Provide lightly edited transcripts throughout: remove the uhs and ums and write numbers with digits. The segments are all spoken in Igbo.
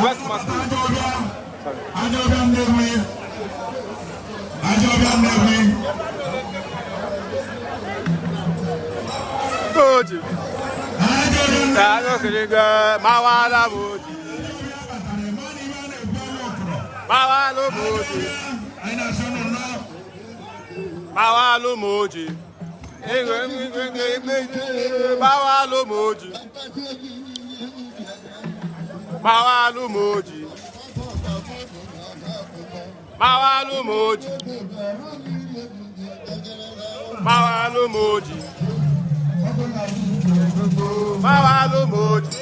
West Maslow. Ajọbịa Nnewi. Ajọbịa Nnewi. Oji. Ajọbịa Nnewi. Daalụ kiriga, mawala m oji. Mawalụ m oji. Anyị na-asị unu nnọọ. Mawalụ m oji. Mawalụ m oji. Mawalụ m oji. Mawalụ m oji. Mawalụ m oji. Mawalụ m oji.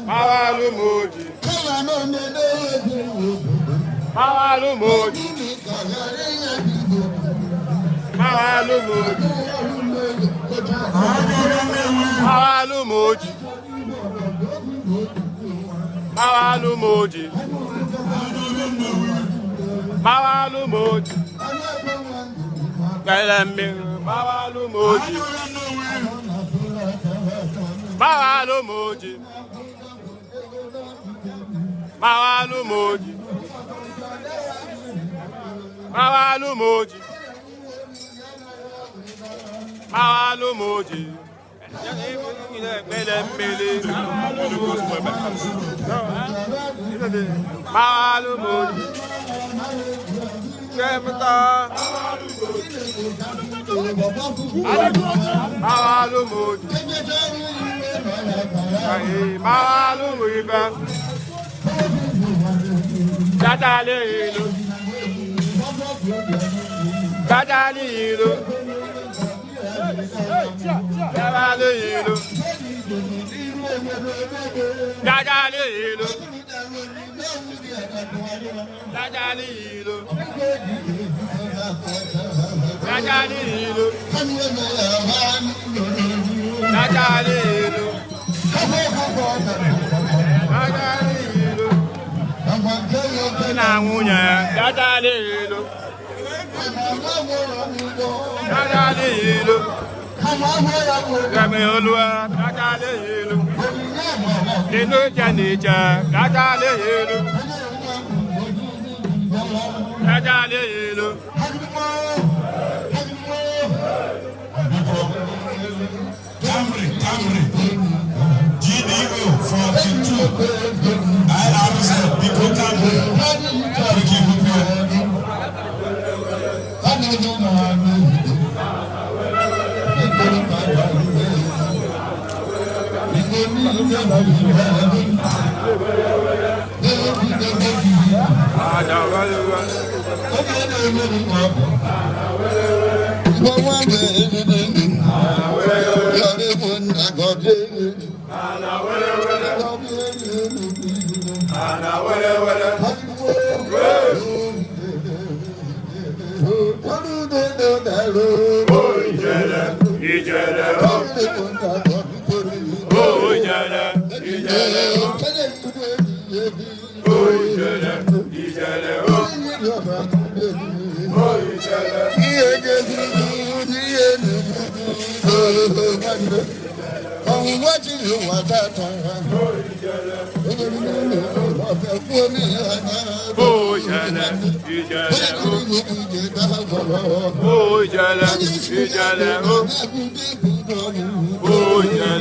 Mawalụ m oji. Mawalụ m oji. Mawalụ m oji. Ajọbịa Nnewi. Mawalụ m oji. Mawalụ m oji. Ajọbịa Nnewi. Mawalụ m oji. Kele mmiri. Mawalụ m oji. Ajọbịa Nnewi. Mawalụ m oji. Mawalụ m oji. Mawalụ m oji. Mawalụ m oji. Kele mmiri. Mawalụ m oji. Kemta. Mawalụ m oji. Mawalụ m ibe. Jajale ilu. Jajale ilu. Jajale ilu. Jajale ilu. Jajale ilu. Jajale ilu. Jajale ilu. Jajale ilu. Na nwunye. Jajale ilu. Jajale ilu. Gami Olúwa. Jajale ilu. Inú jẹ níjẹ. Jajale ilu. Jajale ilu. Camry, Camry, GDO 42, IRZ, Biko Camry, Wiki Bupio. Ijele o. O ijele, ijele o. O ijele, ijele o. O ijele. O ijele, ijele o. O ijele, ijele o. O ijele, ijele o.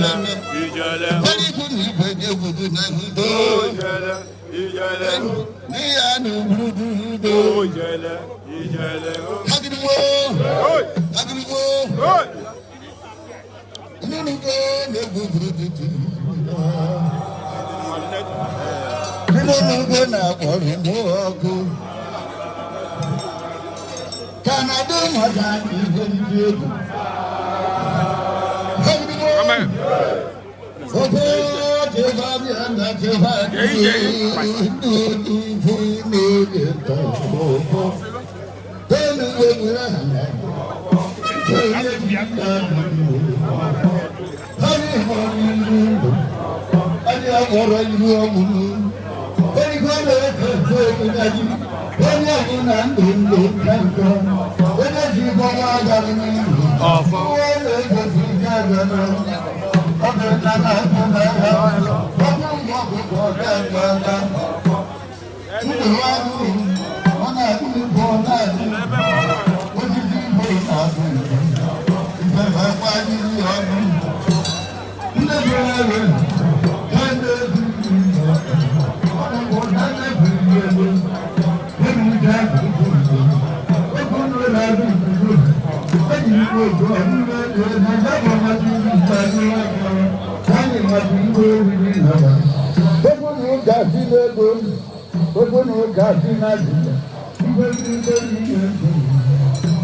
O ijele, ijele o. O ijele, ijele o. Oi! Oi! Amen. Ọfọ.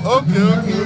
Okay.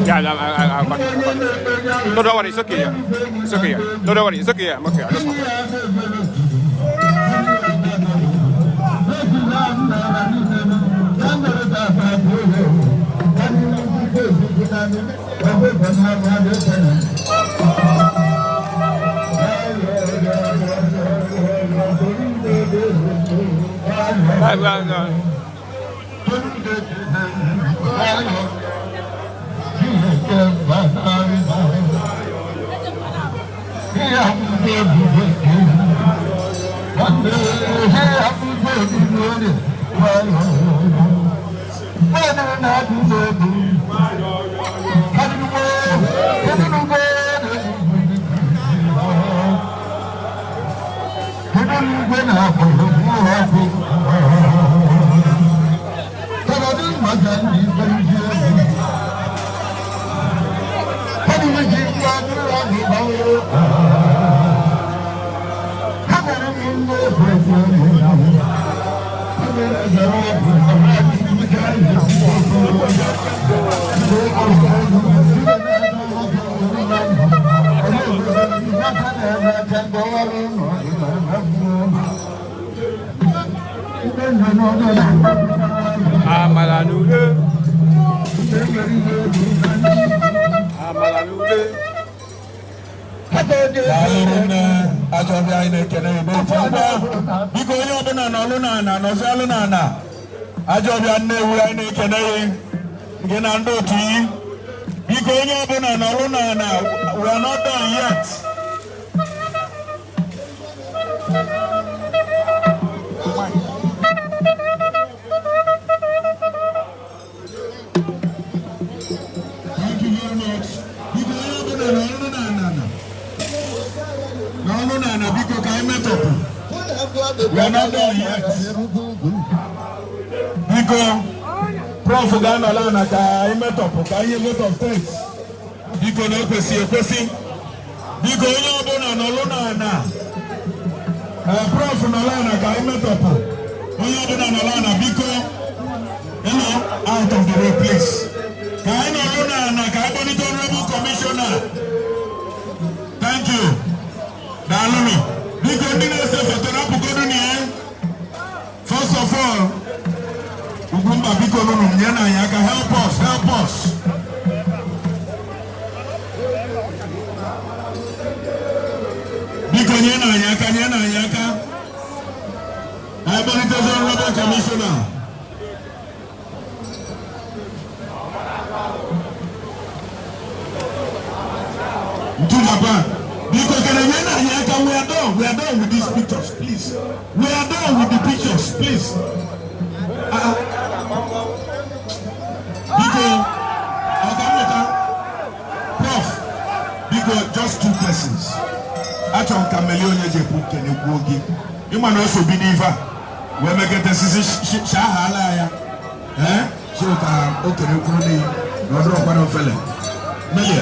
Yeah, I got it. No, don't worry, it's okay. Yeah. It's okay. Yeah. No, don't worry, it's okay. Yeah, I'm okay. I just want. Bye, bye, bye. Amala nude. Amala nude. Daalụ nne, ajọ ọbịa anyị na-ekene gị n'otu ngwa. Biko, onye ọbụla nọlụ n'ana, nọzialụ n'ana. Ajọ ọbịa Nnewi, anyị na-ekene gị, gị na ndị otu yi. Biko, onye ọbụla nọlụ n'ana, we are not done yet. Thank you very much. Biko, onye ọbụla nọlụ n'ana. N'ọnụ n'ana, biko, ka anyị metọpụ. We are not done yet. Biko, Prof ga-anọla ana ka anyị metọpụ, ka anyị vote of thanks. Biko, na ekwesị ekwesị. Biko, onye ọbụla nọlụ n'ana. Ee, Prof nọla ana ka anyị metọpụ. Onye ọbụla nọla ana, biko. Hello, out of the way, please. Ka anyị nọlụ n'ana ka anyị kpọlite honorable commissioner. Thank you. Daalụnụ. Biko, ndị na-ese foto, rapụgodu na ya. First of all, Ugwumba, biko nụnụ nye na anyị aka, help us, help us. Biko, nye na anyị aka, nye na anyị aka. Anyị kpọlitezi honorable commissioner. Ntu Japan. Biko, kene nye na anyị aka, we are done, we are done with these pictures, please. We are done with the pictures, please. Ah, ah. Biko, Ọkammụta, Prof, biko, just two persons. Achọrọ m ka mmeli onye ji ekwu kene kwuo gị. Ịma na o so bido ife a, wee megide sisi shaghala ya. Eh? So ka o kene kwuru n'iyi na ọ dịrọkwa n'ofele. Melie.